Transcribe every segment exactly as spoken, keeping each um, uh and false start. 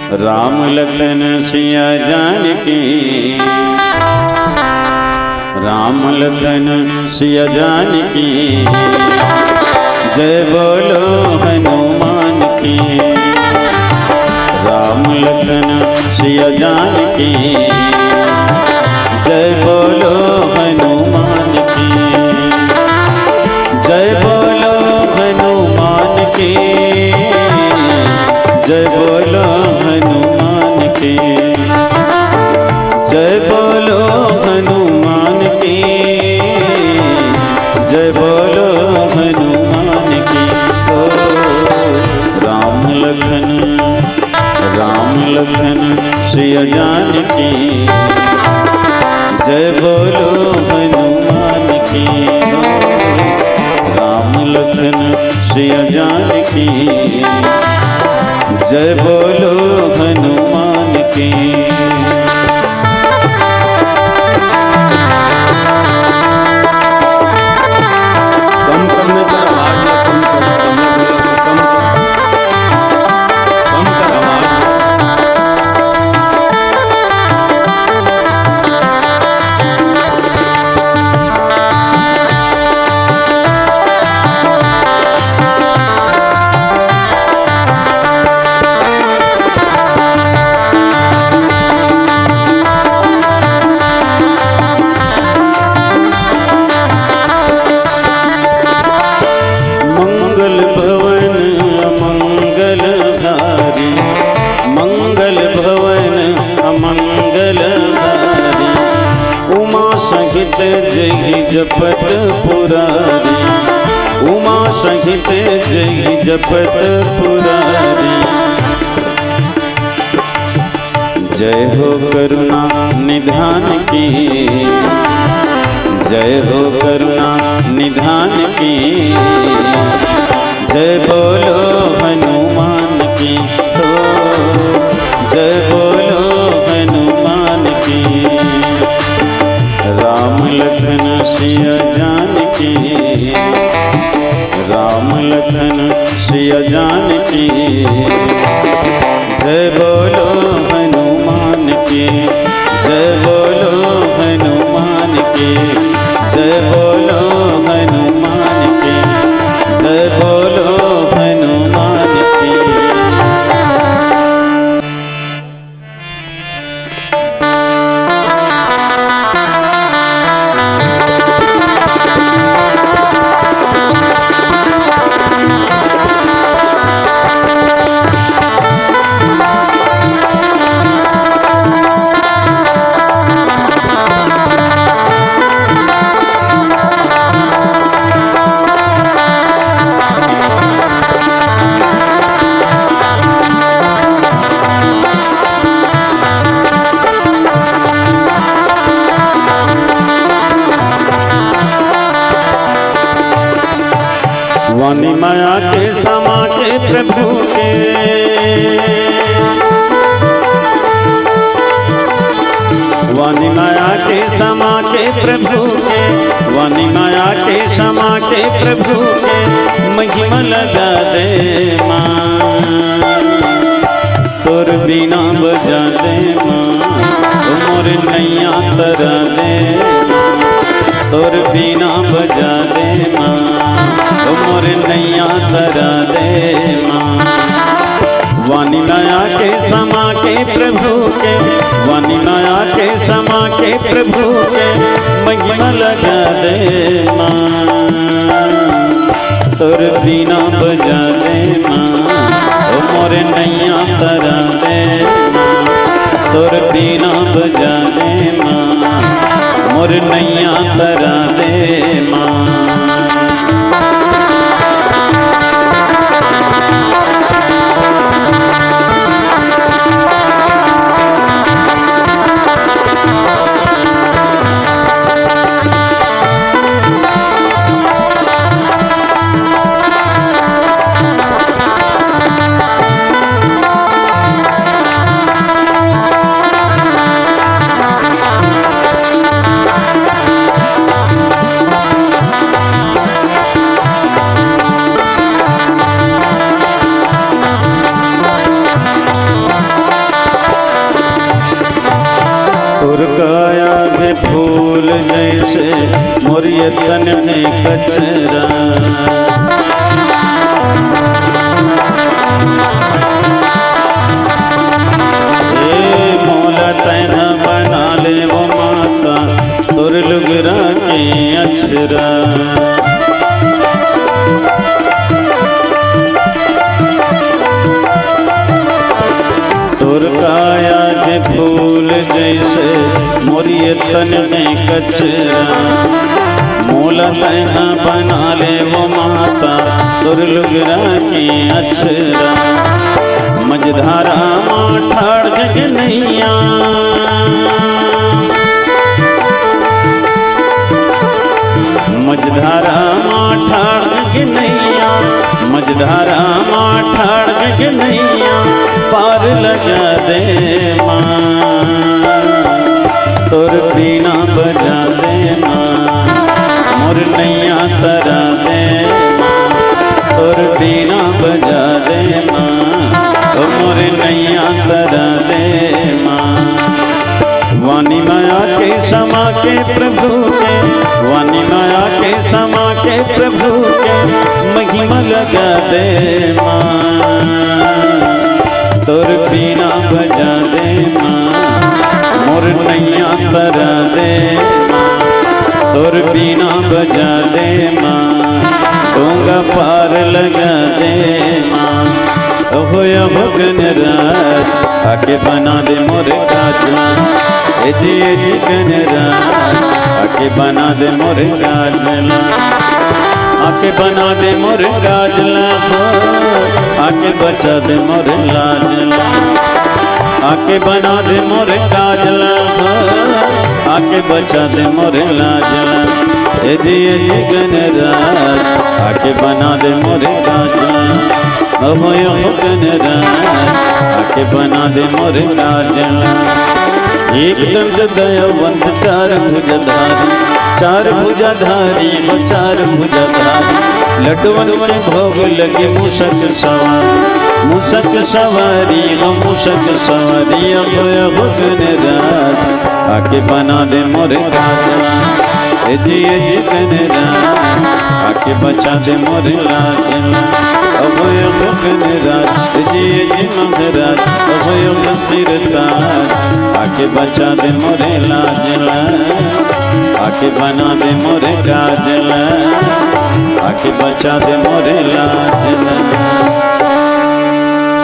राम लखन सिया जानकी, राम लखन सिया जानकी, जय बोलो हनुमान की। राम लखन सिया जानकी, जय बोलो हनुमान की। जय बोलो हनुमान की, जय बोलो हनुमान की। जय बोलो हनुमान की, जय बोलो हनुमान की। ओ राम लखन, राम लखन सिया जानकी, जय बोलो हनुमान की। ओ राम लखन सिया जानकी, जय बोलो हनुमान की। कम करने पर आवाज में, कम कर, कम कर, कम कर आवाज में। मंगल भवन मंगलधारी, मंगल भवन मंगलधारी, उमा सहित जहि जपत पुरारी, उमा सहित जहि जपत पुरारी। जय हो करुणा निधान की, जय हो करुणा निधान की, जय बोलो हनुमान की। ओ जय बोलो हनुमान की। राम लखन सिया जानकी, राम लखन सिया जानकी, जय बोलो हनुमान की। जय बोलो हनुमान की, जय बोलो हनुमान की, जय बोलो हनुमान की। वाणी माया के समा के प्रभु के, वाणी माया के समा के प्रभु के, वाणी माया के समा के प्रभु के, महिमा लगा दे माँ। तोर बीना बजा दे माँ, ओ मोर नैया तरा दे माँ। तोर बीना बजा दे माँ, ओ मोर नैया तरा दे माँ। वाणी माया के समा के प्रभु के, वाणी माया के समा के प्रभु के, महिमा लगा दे माँ। तोर बीना बजा दे माँ, ओ मोर नैया तरा दे माँ। तोर बीना बजा दे माँ, मोर नैया तरा दे माँ। काया के फूल जैसे मोर ये तन में कचरा। ए मोला तैं बना ले वो माता, तोर लुगरा के अक्षरा। तोर काया के फूल जैसे मोर ये तन में कचरा। मोला तैं बना ले वो माता, तोर लुगरा के अक्षरा। मझधारा मा ठाड़ जग नैया, मझधारा मा ठाड़ जग नैया, मझधारा मा ठाड़ जग नैया, पार लगा दे माँ। तोर बीना बजा दे माँ, मोर नैया तरा दे माँ। तोर बीना बजा दे माँ, ओ मोर नैया तरा दे माँ। वाणी माया के समा के प्रभु के, वाणी माया के समा के प्रभु के, महिमा लगा दे माँ। तोर बीना बजा दे माँ, मोर नैया तरा दे माँ। तोर बीना बजा दे माँ, डोंगा पार लगा दे माँ। ओहो अहो गणराज, आके बना दे मोर काजला। ए जी, ए जी गणराज, आके बना दे मोर काजला। आके बना दे मोर काजला हो, आके बचा दे मोर लाजला। आके बना दे मोर काजला हो, आके बचा दे मोर लाजला। ए जी, ए जी गणराज, आके बना दे मोर काजला। अहो अहो गणराज, आके बना दे मोर काजला। एक दंत दयावंत चार भुजधारी, चार भुजधारी वो चार भुजधारी। लड्डुवन के भोग लगे मूसक सवारी, मूसक सवारी वो मूसक सवारी। अहो अहो गणराज, आके बना दे मोर काजला। ए जी, ए जी गणराज, आके बचा दे मोर लाजला। अहो अहो गणराज, ए जी, ए जी महाराज, अहो अहो सिरताज, आके बचा दे मोर लाजला। आके बना दे मोर काजला, आके बचा दे मोर लाजला।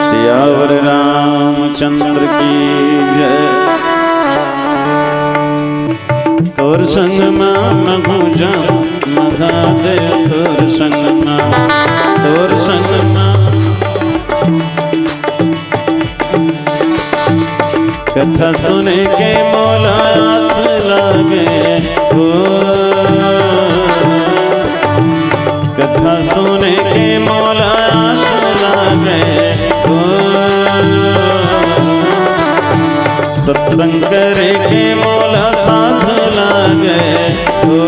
सियावर रामचंद्र की जय। तोर संग मा महूं जाहूं महादेव, तोर संग मा, तोर संग मा। कथा सुने के मोला आस लागे हो, कथा सुने के मोला आस लागे हो। सत्संग करे के मोला साध लागे हो।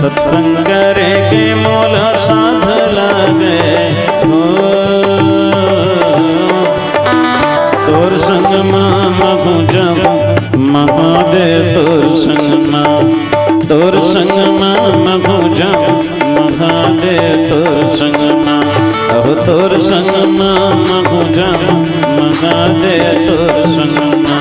सत्संग करे के मोला साध लागे हो। तोर संग मा महूं जाहूं महादेव, तोर संग मा, तोर संग मा महूं जाहूं महादेव, तोर संग मा। अहो तोर संग मा महूं जाहूं महादेव, तोर संग मा।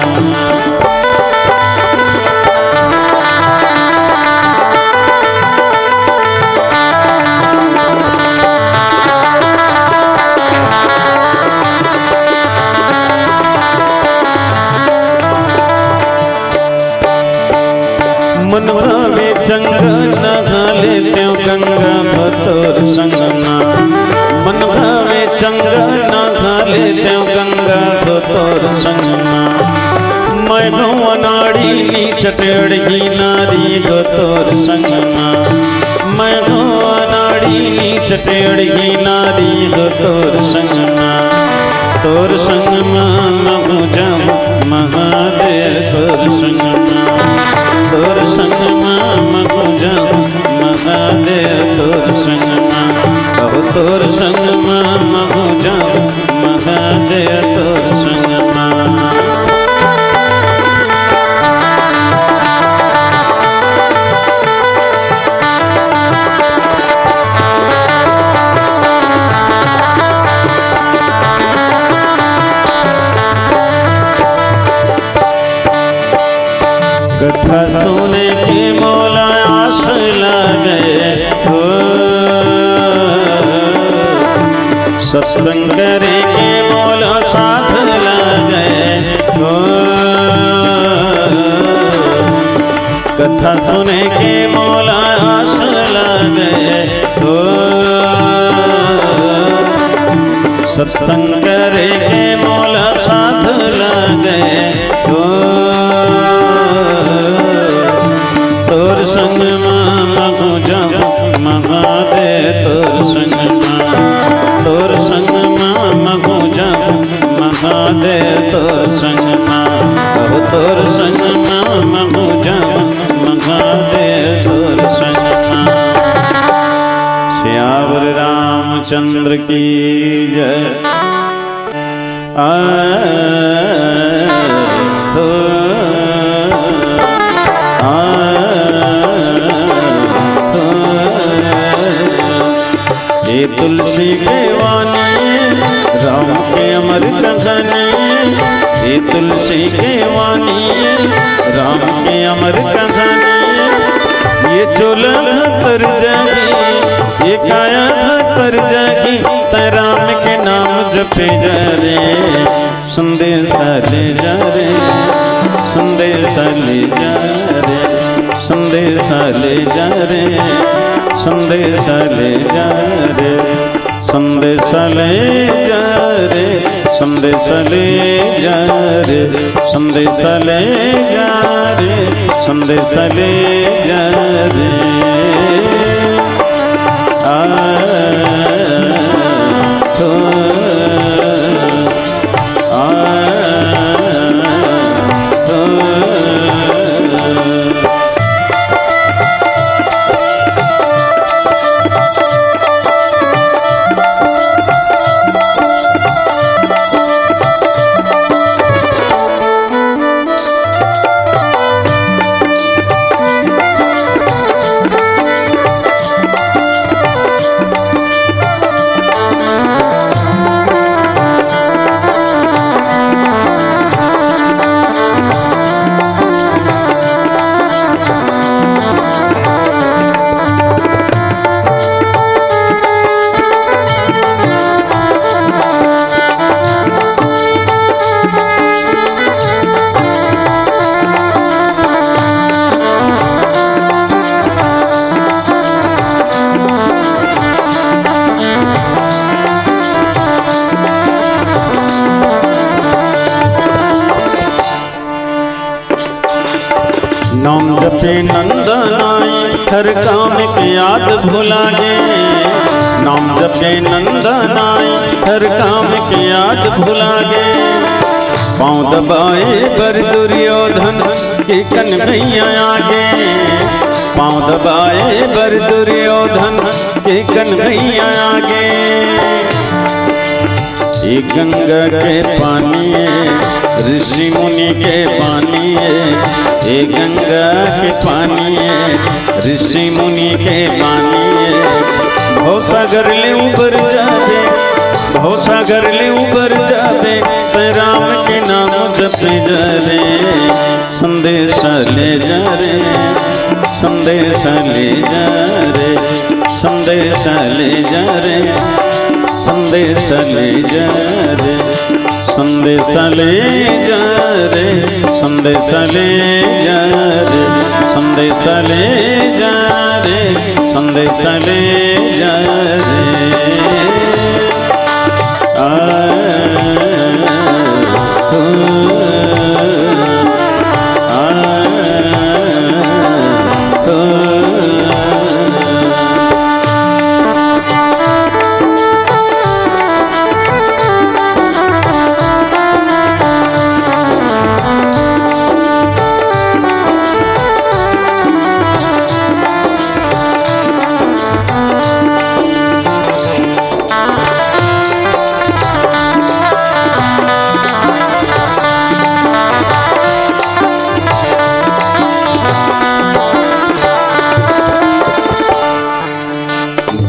मन भावे चंगा नहा लेतेंव गंगा हो तोर संग मा। मन भावे चंगा नहा लेतेंव गंगा हो तोर संग मा। मैं हूँ अनाड़ी नीच टेढ़ी नारी हो तोर संग मा। मैं हूँ अनाड़ी नीच टेढ़ी नारी हो तोर संग मा। तोर संग मा महूं जाहूं महादेव, तोर संग मा। तोर संग मा महूं जाहूं महादेव, तोर संग मा। अहो तोर संग मा महूं जाहूं महादेव, तोर संग मा। के मोला साध लगे हो, कथा सुने के मोला आस लगे हो, सत्संग करे के मोला साध लगे हो। तोर संग मा महूं जाहूं महादेव, तोर संग मा, तोर संग मा महूं जाहूं महादेव, तोर संग मा, अहो तोर संग मा महूं जाहूं महादेव, तोर संग मा। सियावर रामचंद्र की जय। आ, हो, आ, हो। ए तुलसी के वाणी, राम के अमर कहानी। ए तुलसी के वाणी, राम के अमर कहानी। ये चोला तर जाही, ये काया तर जाही, तै राम के नाम जपे जा रे। संदेसा ले जा रे, संदेसा ले जा रे, संदेसा ले जा रे, संदेसा ले जा रे, संदेसा ले जा रे, संदेसा ले जा रे, संदेसा ले जा रे, संदेसा ले जा रे। आ, ओ, आ, ओ। नाम जपे नंदन आई, हर काम के याद भुला गे। नाम जपे नंदन आई, हर काम के याद भुला गे। पाँव दबाए बर दुर्योधन के कन भैया आगे। पाँव दबाए बर दुर्योधन के कन भैया आगे। ए गंगा के पानी ए, ऋषि मुनि के पानी ए, ए गंगा के पानी ए, ऋषि मुनि के पानी ए। भवसागर ले उबर जाबे, भवसागर ले उबर जाबे, तै राम के नाम जपे जा रे। संदेसा ले जा रे, संदेसा ले जा रे, संदेसा ले जा रे, संदेसा ले जा रे, संदेसा ले जा रे, संदेसा ले जा रे, संदेसा ले जा रे, संदेसा ले जा रे। आ, ओ, आ, ओ।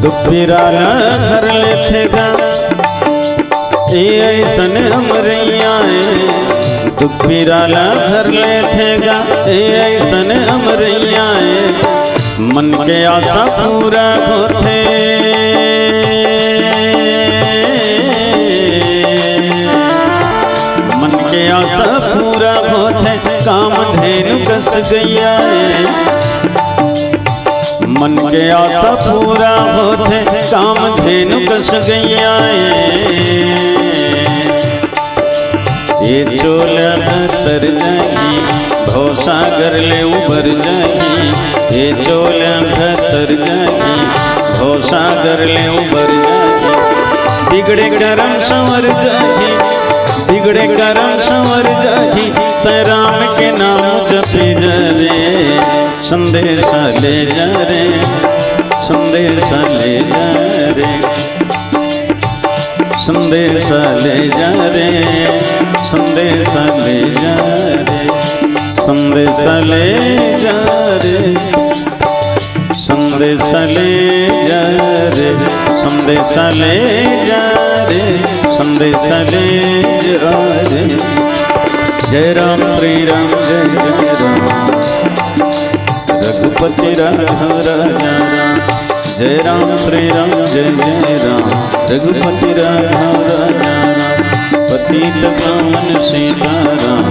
दुख पीरा ला धर लेथे गा, ए अइसन अमरइया ए। दुख पीरा ला धर लेथे गा, ए अइसन अमरइया ए। मन के आशा पूरा होथे। आशा पूरा होथे, कामधेनु कस गैया ए। मन के आशा पूरा होथे, कामधेनु कस गैया ए। ये चोला तर जाही, भवसागर ले उबर जाही। ये चोला तर जाही, भवसागर ले उबर जाही। बिगड़े करम संवर जाही, बिगड़े करम संवर जाही। तै राम के नाम जपे जा रे, संदेशा ले जा रे, संदेशा ले जा रे। संदेशा ले जा रे, संदेशा ले जा रे, संदेशा ले जा रे, संदेशा ले जा रे, संदेशा ले जा रे, संदेशा ले जा रे। जय राम श्री राम जय जय राम, रघुपति राघव राजा राम। जय राम श्री राम जय जय राम, रघुपति राघव राजा राम। पतित पावन सीताराम,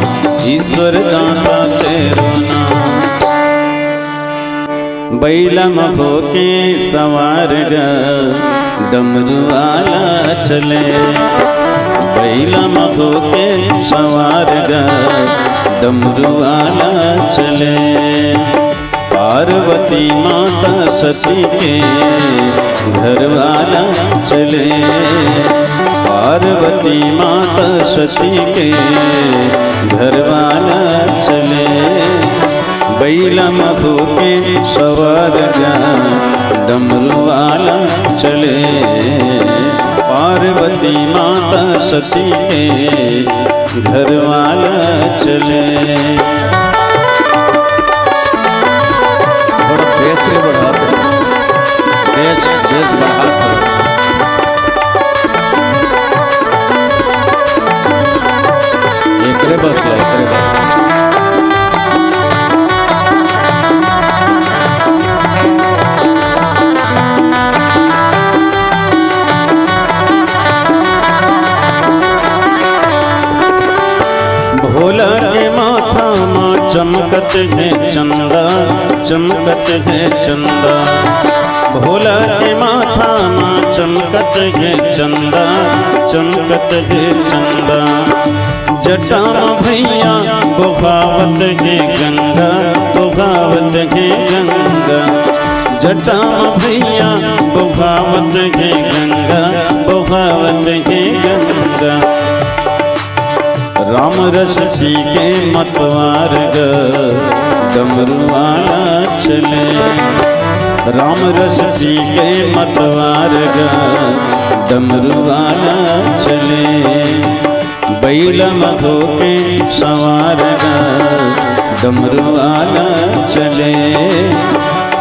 ईश्वर दाता तेरो नाम। बैला म होके सवार गा, डमरू वाला चले। बैला म होके सवार गा, डमरू वाला चले। पार्वती माता सती के घर वाला चले। पार्वती माता सती के घर वाला चले। बैला म होके सवार गा, डमरू वाला चले। पार्वती माता सती के घर वाला चले। थोड़ा बेस के बढ़ा दो। बेस, बेस बढ़ा दो। एकरे बस बा, एकरे बस। भोला के माथा मा चमकत हे चंदा, चमकत हे चंदा। भोला के माथा मा चमकत हे चंदा, चमकत हे चंदा। जटा म भैया बोहावत हे गंगा, बोहावत हे गंगा। जटा म भैया बोहावत हे गंगा, बोहावत हे गंगा। राम रस पी के मतवार गा, डमरू वाला चले। राम रस पी के मतवार गा, डमरू वाला चले। बैला म होके सवार गा, डमरू वाला चले।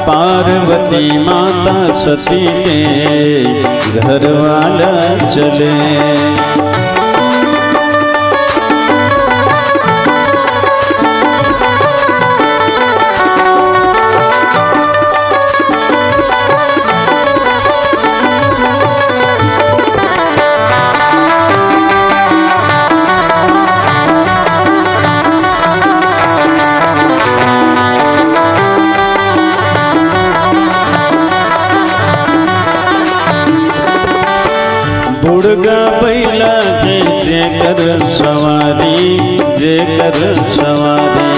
पार्वती माता सती के घर वाला चले। बुढ़गा बैला हे जेकर सवारी, जेकर सवारी।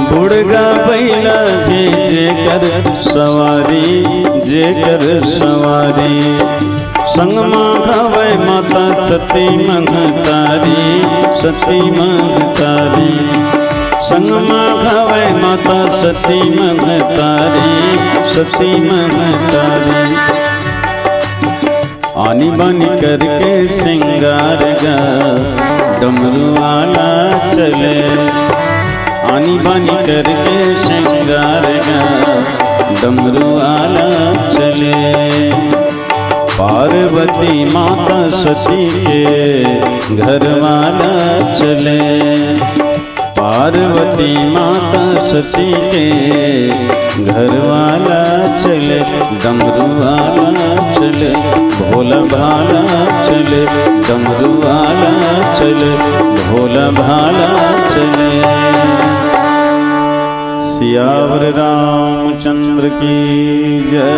बुढ़गा बैला हे जेकर सवारी, जेकर सवारी। संग मा हवय माता सती महतारी, सती महतारी। संग मा हवय माता सती महतारी, सती महतारी। आनी बानी करके सिंगार गा, डमरू वाला चले। आनी बानी करके सिंगार गा, डमरू वाला चले। पार्वती माता सती के घर वाला चले। पार्वती माता सती के घरवाला चले, डमरू वाला चले, भोला भाला चले, डमरू वाला चले, भोला भाला चले। सियावर रामचंद्र की जय।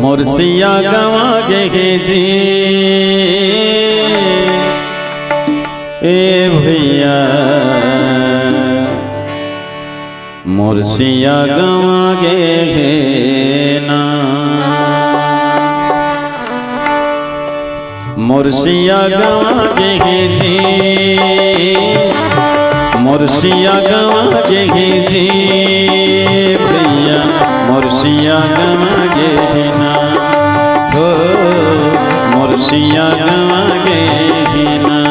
मोर सिया गंवा गे हे जी, ए भैया, मोर सिया गंवा गे हे ना। मोर सिया गंवा गे हे जी, मोर सिया गंवा गे हे जी, भैया, मोर सिया गंवा गे हे ना, हो, मोर सिया गंवा गे हे ना।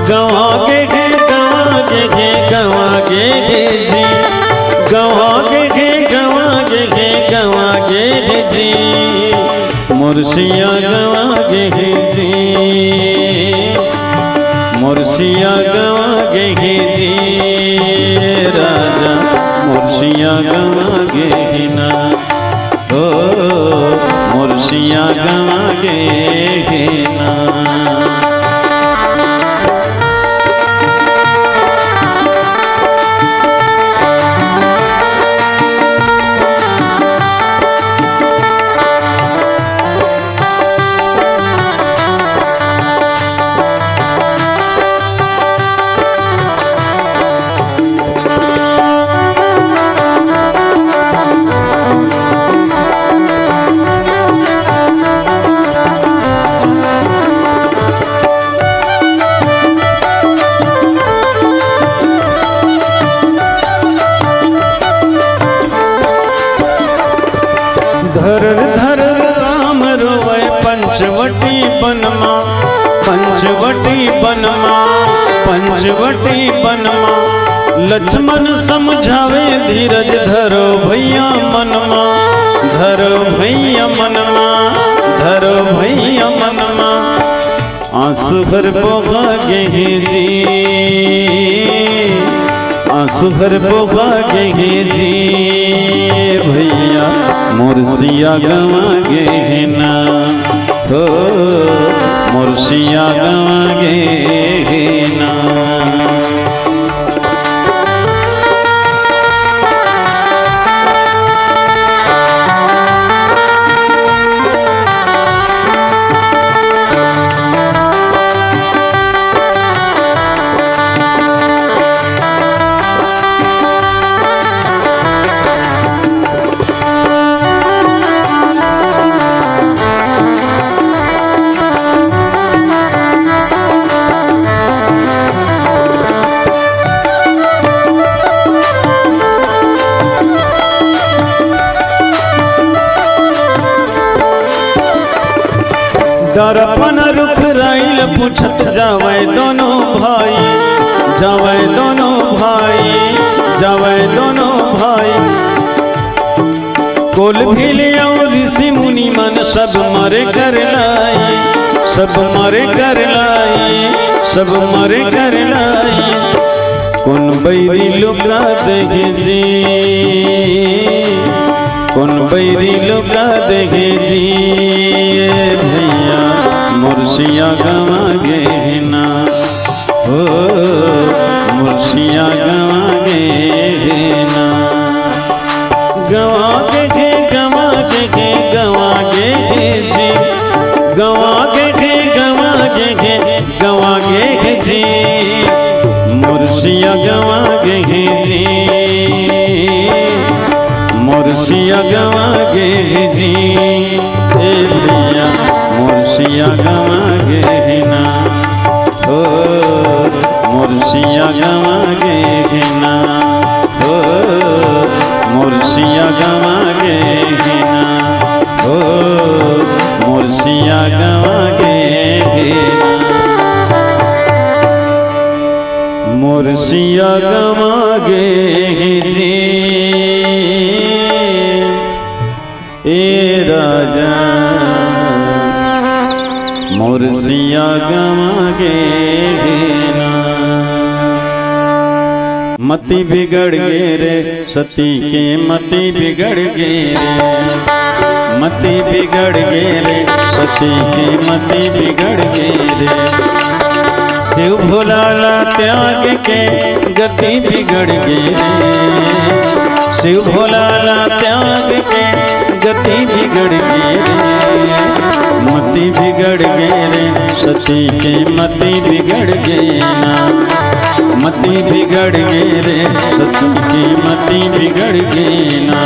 गंवा गे हे, गंवा गे हे, गंवा गे हे जी, गंवा गे हे, गंवा गे हे, गंवा गे हे जी। मोर सिया गंवा गे हे जी, मोर सिया गंवा गे हे जी, राजा, मोर सिया गंवा गे हे ना, ओ, मोर सिया गंवा गे हे ना। धरर धरर राम रोवय पंचवटी बनमा, पंचवटी बनमा, पंचवटी बनमा। लक्ष्मण समझावे धीरज धरो भैया मनमा, धरो भैया मनमा, धरो भैया मनमा। आंसू हर बोहा गे हे जी, आंसू हर बोहा गे हे जी, भैया, मोर सिया गंवा गे हे ना, हो, मोर सिया गंवा गे हे ना। दरपन रुख राइल पूछत जावय दोनों भाई, जावय दोनों भाई, जावय दोनों भाई। कोल भील अउ ऋषि मुनि मन सब मरे कर लाई, सब मरे कर लाई, सब मरे कर लाई। कोन बैरी लुका देहे जी, कोन बैरी लुका देहे जी, ए भैया, मोर सिया गंवा गे हे ना। ओ, मोर सिया गंवा गे हे ना। गंवा गे हे, गंवा गे हे, गंवा गे हे जी। गंवा गे हे, गंवा गे हे, गंवा गे हे जी। मोर सिया गंवा गे हे जी। मोर सिया गंवा गे हे जी। ए भैया, मोर सिया गंवा गे हे ना। ओ, मोर सिया गंवा गे हे ना। ओ, मोर सिया गंवा गे हे ना। ओ, मोर सिया गंवा गे हे ना। मोर सिया गंवा गे हे जी। ए राजा, मोर सिया गंवा गे हे मति बिगड़ गे रे, सती के मति बिगड़ गे रे। मति बिगड़ गे रे, सती के मति बिगड़ गे रे। शिव भोला ला त्याग के गति बिगड़ गे रे। शिव भोला ला त्याग के गति बिगड़ गे रे। मति बिगड़ गे रे, सती के मति बिगड़ गे ना। मति बिगड़ गे रे, सती के मति बिगड़ गे ना।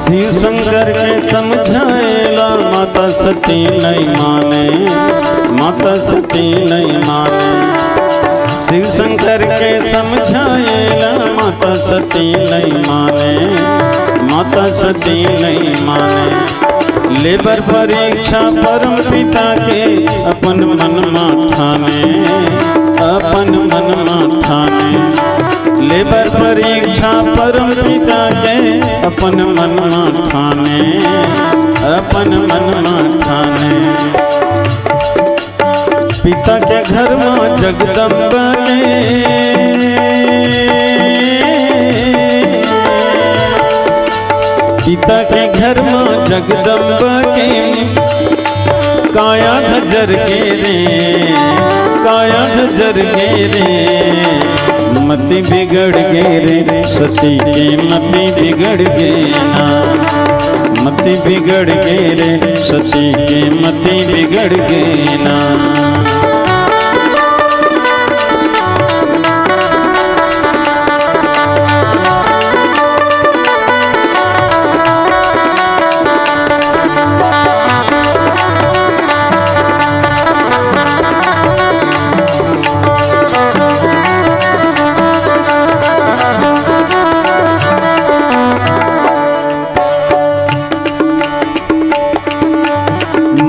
शिव शंकर के समझाएला माता सती नहीं माने, माता सती नहीं माने। शिव शंकर के समझाएला माता सती नहीं माने, माता सती नहीं माने। ले बर परीक्षा परम पिता के अपन मन मा ठाने, अपन मन मा ठाने। ले बर परीक्षा परम पिता के अपन मन मा ठाने, अपन मन मा ठाने। पिता के घर मा जगदम्बा के, पिता के घर मा जगदम्बा के काया धजर गे रे, काया धजर गे रे। मति बिगड़ गे रे, सती के मति बिगड़ गे ना। मति बिगड़ गे रे, सती के मति बिगड़ गे ना।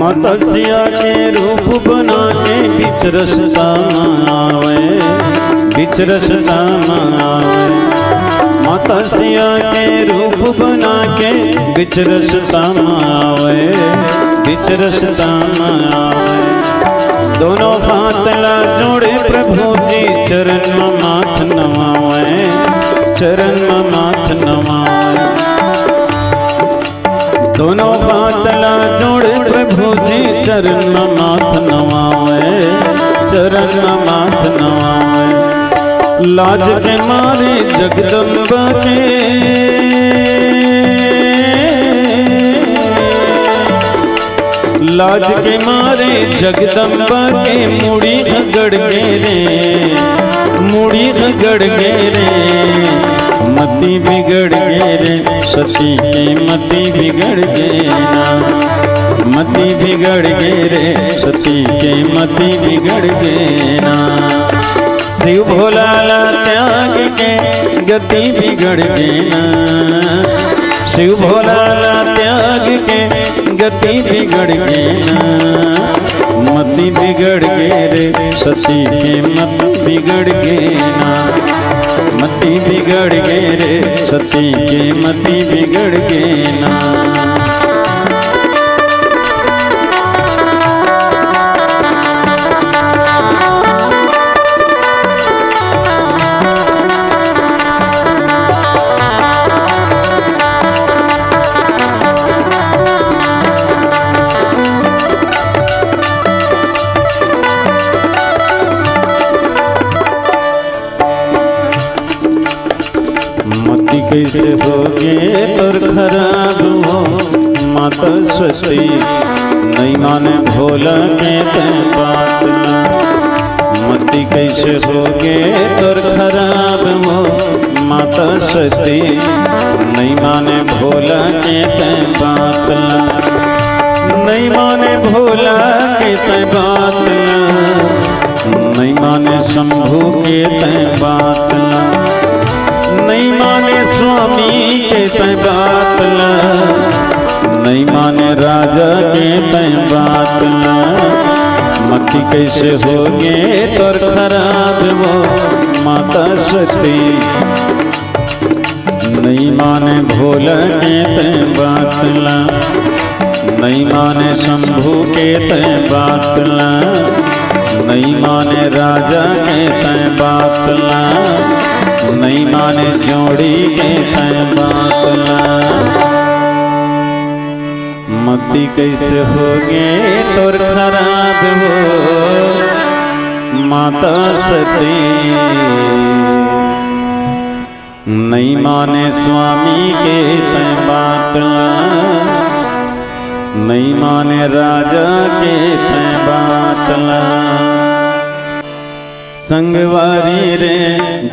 माता सिया के रूप बना के बीच रस्ता मा आवे, बीच रस्ता मा आवे। माता सिया के रूप बना के बीच रस्ता मा आवे, बीच रस्ता मा आवे। दोनों हाथ ला जोड़े प्रभु जी, चरण मा माथ नवावे, चरण मा माथ नवावे। दोनों हाथ ला जोड़े प्रभु जी, चरण मा माथ नवावे, चरण मा माथ नवावे। लाज के मारे जगदम्बा के, लाज के मारे जगदम्बा के मुड़ी रगड़ गे रे, मुड़ी रगड़ गे रे। मति बिगड़ गे रे, सती के मति बिगड़ गे ना। मति बिगड़ गे रे, सती के मति बिगड़ गे ना। शिव भोला ला त्याग के गति बिगड़ गे ना। शिव भोला ला त्याग के गति बिगड़ गे ना। मति बिगड़ गे रे, सती के मति बिगड़ गे ना। मति बिगड़ गे रे, सती के मति बिगड़ गे ना। मति कइसे होगे तोर खराब हो माता सती, नइ माने भोला के तैं बात ला। मति कइसे होगे तोर खराब हो माता सती, नइ माने भोला के तैं बात ला। नइ माने भोला के तैं बात ला। नइ माने शंभू के तैं बात ला, नइ माने स्वामी के तैं बात ला। कि कइसे होगे तोर खराब वो माता सती। नइ माने भोला के तैं बात ला, नइ माने शंभू के तैं बात ला, नइ माने राजा के तैं बात ला, नइ माने जोड़ी के तैं बात ला। मती कइसे होगे तोर खराब वो माता सती। नइ माने स्वामी के तैं बात ला, नइ माने राजा के तैं बात ला। संगवारी रे,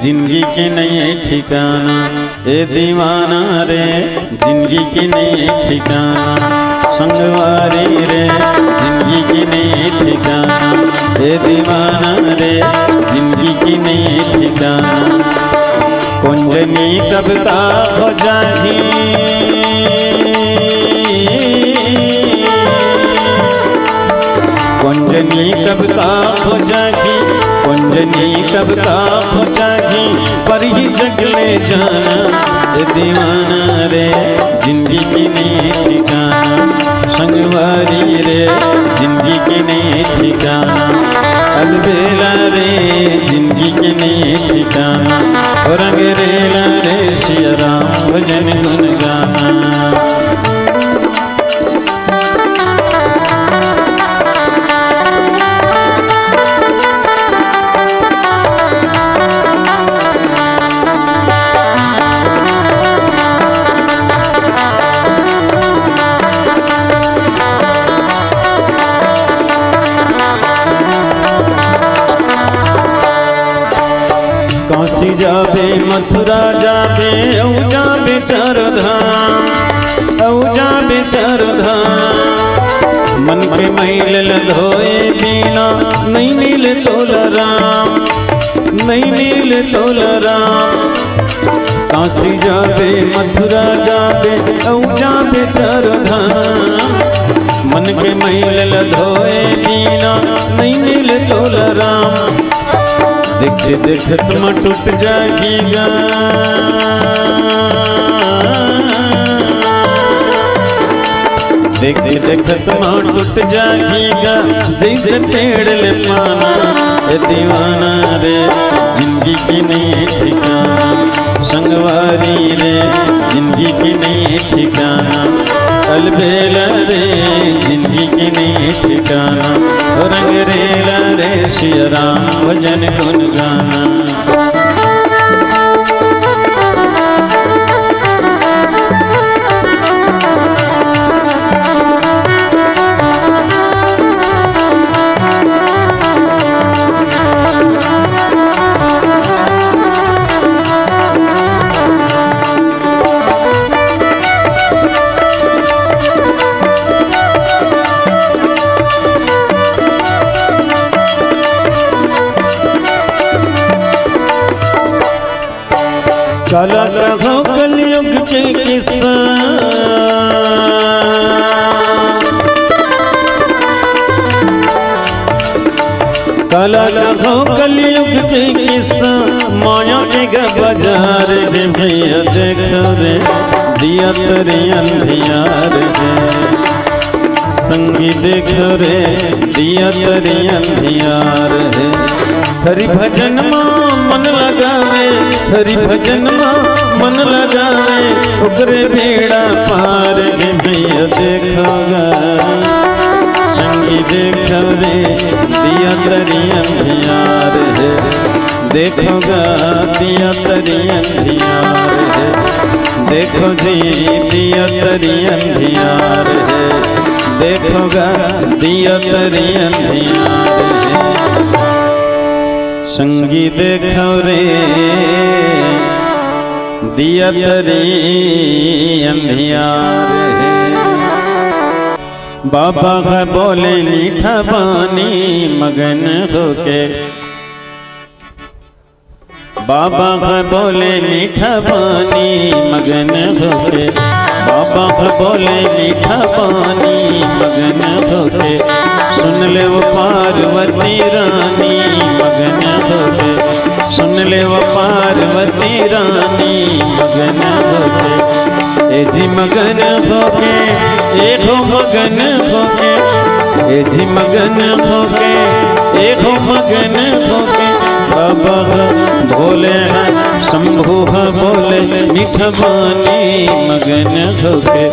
जिंदगी के नइ हे ठिकाना, ए दीवाना रे, जिंदगी के नइ हे ठिकाना। संगवारी रे, जिंदगी के नइ हे ठिकाना, ए दीवाना रे, जिंदगी के नइ हे ठिकाना। कोन जनी कब का हो जाही, कोन जनी कब का हो जाही, कोन जनी कब का हो जाही, पर ये जग ले जाना, ए दीवाना रे, जिंदगी के नइ हे ठिकाना। संगवारी रे, जिंदगी के नइ हे ठिकाना। अलबेला रे, जिंदगी के नइ हे ठिकाना। ओ रंग रेला रे, सिया राम भजन गुन गाना। काशी जाबे, मथुरा जाबे, अउ जाबे चारों धाम, अउ जाबे चारों धाम। मन के मैल ल धोए बिना नइ मिले तोला राम, नइ मिले तोला राम। काशी जाबे, मथुरा जाबे, अउ जाबे चारों धाम। मन के मैल ल धोए बिना नइ मिले तोला राम। देखते देखत म टूट जाही गा, देखते देखत म टूट जाही गा, जइसे पेड़ ले पाना। ए दीवाना रे, जिंदगी के नइ हे ठिकाना। संगवारी रे, जिंदगी के नइ हे ठिकाना। अलबेला रे, जिंदगी के नइ हे ठिकाना। रंग रेला रे, सिया राम भजन गुन गाना। काला कहो कलयुग के किस्सा, काला कहो कलयुग के किस्सा, माया के ग बाजार हे भैया, देखो रे, दिया तरी अंधियार हे। संगी देखो रे, दिया तरी अंधियार हे। हरि भजन मा मन लगावे, हरि भजन मा मन लगावे, ओकरे बेड़ा पार हे भैया, देखो गा। संगी देखो रे, दिया तरी अंधियार हे। देखो गा, दिया तरी अंधियार हे। देखो जी, दिया तरी अंधियार हे। देखो गा, दिया तरी अंधियार हे। संगी देखो रे, दिया तरी अंधियार हे। बाबा ह बोले मीठा बानी मगन होके, बाबा ह बोले मीठा बानी मगन होके, बाबा बोले मीठा पानी मगन होके, सुन ले वो पार्वती रानी मगन होके, सुन ले वो पार्वती रानी मगन होके। ए जी मगन होके, ए हो मगन होके, ए जी मगन होके, ए हो मगन होके। बाबा भोले हैं, शंभु है भोले, मीठा पानी मगन होके,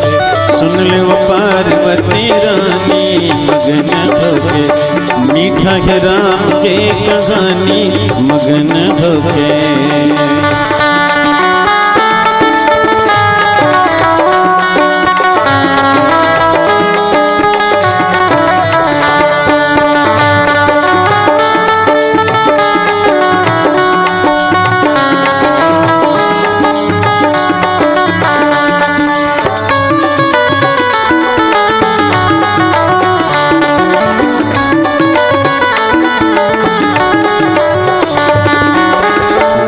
सुन ले वो पार्वती रानी मगन होके, मीठा है राम के कहानी मगन होके।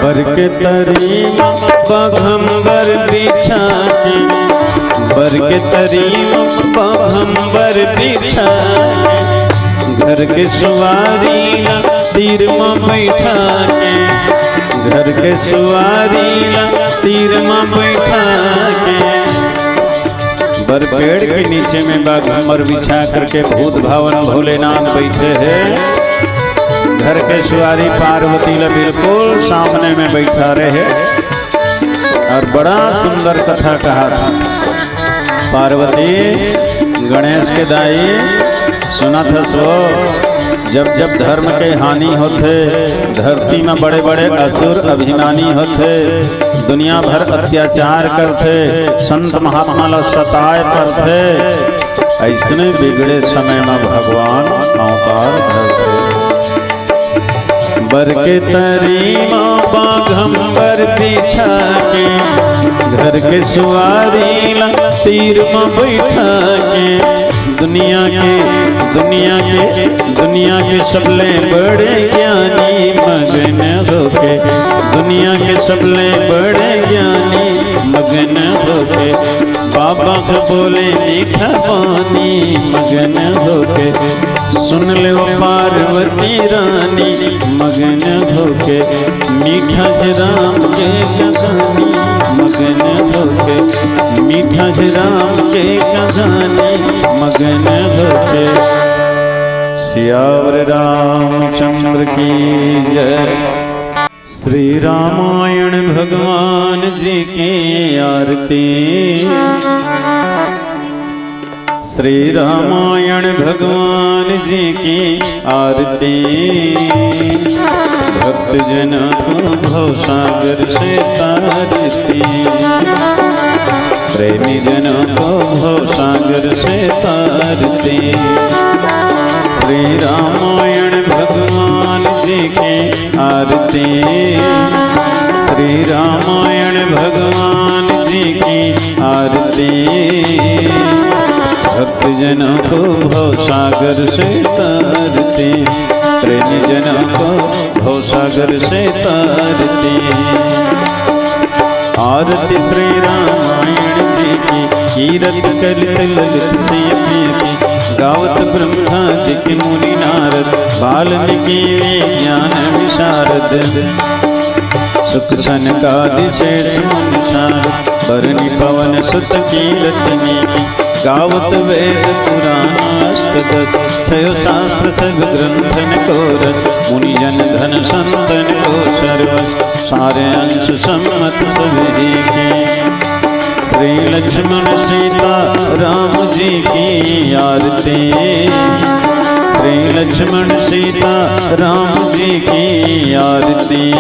बर के तरी म बाघंबर बिछा के, बर के तरी म बाघंबर बिछा के, घर के सुवारी ला तीर म बैठा के, घर के सुवारी ला तीर म बैठा के। बर पेड़ के नीचे में बाघंबर बिछा करके भूत भावन भोलेनाथ बैठे हैं। घर के सुवारी पार्वती ला बिल्कुल सामने में बैठा रहे और बड़ा सुंदर कथा कहा था। पार्वती, गणेश के दाई, सुनत हस वो, जब जब धर्म के हानि होथे, धरती में बड़े-बड़े असुर अभिमानी होथे, दुनिया भर अत्याचार करथे, संत महात्मा ला सताए परथे, अइसने बिगड़े समय में भगवान अवतार धरथे। बर के तरी म बाघंबर बिछा के, घर के सुवारी ला तीर म बैठा के, दुनिया के, दुनिया के, दुनिया के सबले बड़े ज्ञानी मगन होके, दुनिया के सबले बड़े ज्ञानी मगन होके, बाबा के बोले मीठा पानी मगन होके, सुन ले वो पार्वती रानी मगन होके, मीठा है राम के कहानी मगन होके, मीठा है राम के कहानी मगन होके। सियावर रामचंद्र की जय। श्री रामायण भगवान जी की आरती। श्री रामायण भगवान जी की आरती। भक्त जन को भव सागर से तारती, प्रेमी जन को भव सागर से तारती। श्री रामायण भगवान जी की आरती। श्री रामायण भगवान जी की आरती। भक्त जनों को भव सागर से तारती, प्रेमी जनों को भव सागर से तारती। आरती श्री रामायण जी की, कीरत कलित ललित सीधी की, गावत ब्रह्मादिक मुनि नारद, वाल्मीकि विज्ञान विशारद। सुख सनकादि शेष मुनि सारद, बरनि पवन सुत कीरत नीति। गावत वेद पुराण अष्टदस, छयो शास्त्र सब ग्रंथन को रस। मुनि जन धन संतन को सर्वस, सारे अंश सम्मत सब ही के। श्री लक्ष्मण सीता राम जी की आरती। श्री लक्ष्मण सीता राम जी की आरती।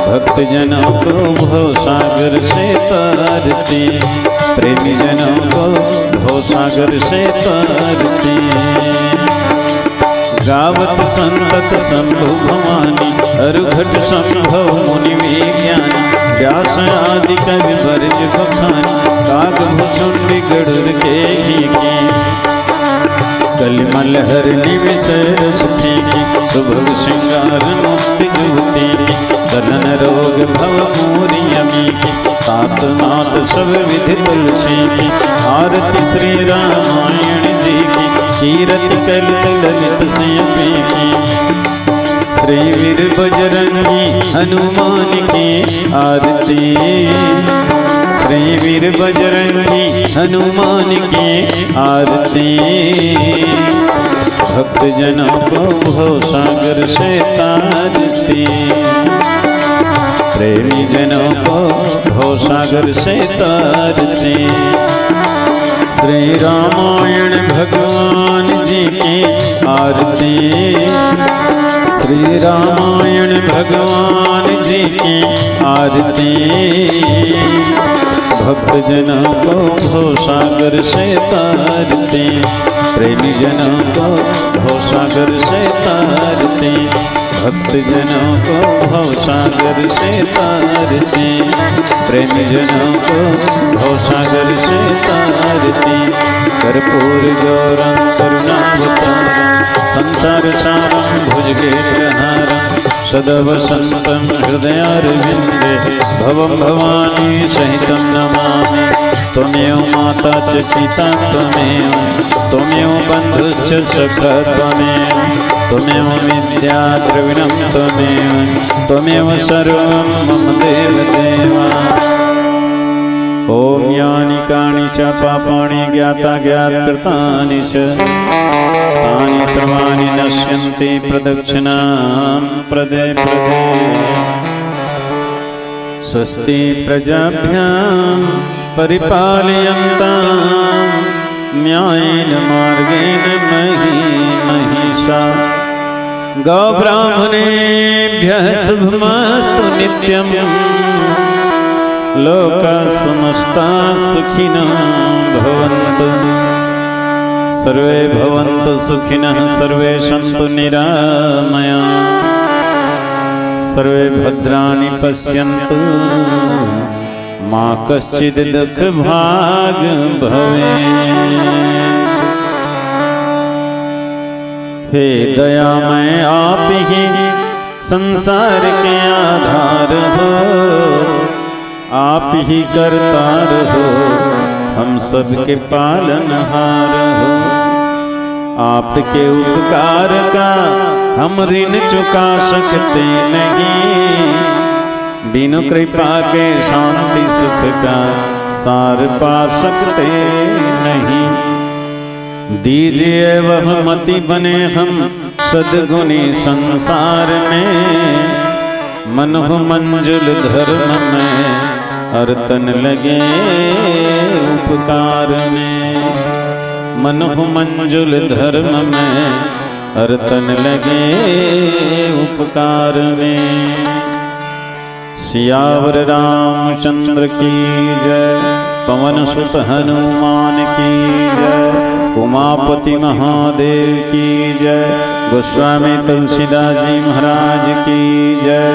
भक्त जनों को भव सागर से तारती, प्रेमी जनों को भव सागर से तारती। गावत संतत शंभु भवानी, अरुघट संभव मुनि विज्ञानी। व्यास आदि कवि बरज बखानी, काग भुसुंडी गरुड़ के गीति। कलिमल हर निमिष रस फीकी, सुभग श्रृंगार मुक्ति जुगति की। गलन रोग भव मोरि अमीकी, तात नाथ विधि तुलसी की, आरती श्री रामायण जी की, कीरति कलित ललित सिय पी की। श्री वीर बजरंगी हनुमान की आरती, श्री वीर बजरंगी हनुमान की आरती। भक्त जनों को भव सागर से तारती, प्रेमी जनों को भव सागर से तारती। श्री रामायण भगवान जी की आरती, श्री रामायण भगवान जी की आरती। भक्त जनों को भव सागर से तारती, प्रेमी जनों को भव सागर से तारती। भक्त जनों को भव सागर से तारती, प्रेमी जनों को भव सागर से तारती। कर्पूर गौरम करुणावतारम, संसार सारम भुजगेन्द्र हारम, सदा वसंतम हृदयारविंदे, भवम भवानी सहितम नमामि। त्वमेव माता च पिता त्वमेव, त्वमेव बंधुश्च सखा त्वमेव, त्वमेव विद्या द्रविणम त्वमेव, त्वमेव सर्वम मम देव देवा। ओम यानि कानि च पापाणि ज्ञाताज्ञातकृतानि च, तानि सर्वाणि नश्यन्ति प्रदक्षिणां प्रदे प्रदे। स्वस्ति प्रजाभ्यां परिपालयन्तां न्यायेन मार्गेण मही महिषा। गौ ब्राह्मणेभ्यः शुभमस्तु नित्यं, लोकाः समस्ताः सुखिनो भवन्तु। सर्वे भवन्तु सुखिनः, सर्वे सन्तु निरामया, सर्वे भद्राणि पश्यन्तु, मा कश्चित् दुःख भाग् भवेत्। हे दयामय, आप ही संसार के आधार हो, आप ही करतार हो, हम सबके पालनहार हो। आपके उपकार का हम ऋण चुका सकते नहीं, बिनु कृपा के शांति सुख का सार पा सकते नहीं। दीजिए वह मति बने हम सद्गुणी संसार में, मन हो मंजुल धर्म में, और तन लगे उपकार में। मन हो मंजुल धर्म में, और तन लगे उपकार में। सियावर रामचंद्र की जय, पवन सुत हनुमान की जय, उमापति महादेव की जय, गोस्वामी तुलसीदास जी महाराज की जय,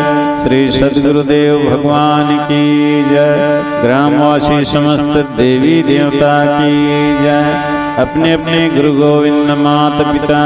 श्री सद्गुरुदेव भगवान की जय, ग्रामवासी समस्त देवी देवता की जय, अपने अपने गुरु गोविंद माता पिता